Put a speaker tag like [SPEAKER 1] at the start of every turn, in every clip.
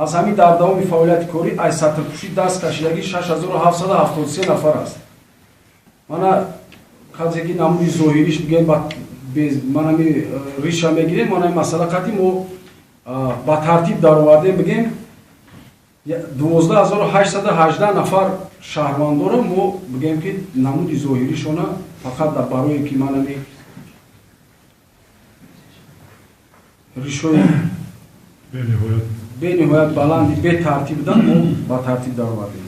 [SPEAKER 1] Аз ҳамин дар давоми фаъолияти корӣ аз сатрпӯшӣ даст кашидагӣ 6773 нафар аст. Мана қазе ки намуди зоҳириш бигем, манами риша мегирем, мана масъала қати мо ба тартиб даровардем, бигем 12818 нафар шаҳрвандоро мо бигем ки намуди зоҳиришона фақат барое ки манами ришои бениҳоят баланди бетартиб будан мо ба тартиб даровардем.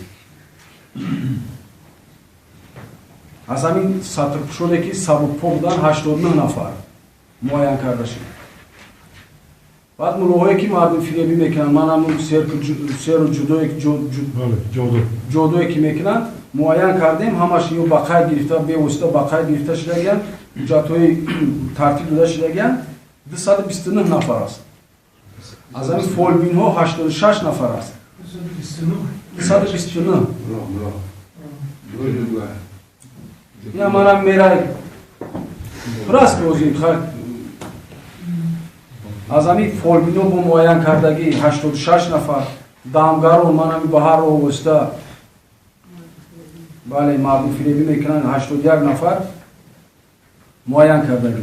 [SPEAKER 1] Аз ҳамин сатрпӯшоне ки сабукпо будан 89 нафар муайян карда шуд. Баъд мулоҳое ки мардумфиребӣ мекунанд, ман ҳамун серу ҷодуе ки мекунанд муайян кардем, ҳамаш ё ба қайд гирифта, бевосита ба қайд гирифта шудагиянд, ҳуҷҷатҳои тартиб дода шудагиянд, 229 нафар аст. Аз ҳамин фолбинҳо 86 нафар аст. 229. Ина манам мерай раст бозӣ. Аз ҳамин фолбино бо муайян кардагӣ 86 нафар, дамгарон манами ба ҳар роҳ восита бале мардумфиребӣ мекунанд 81 нафар муайян кардагӣ.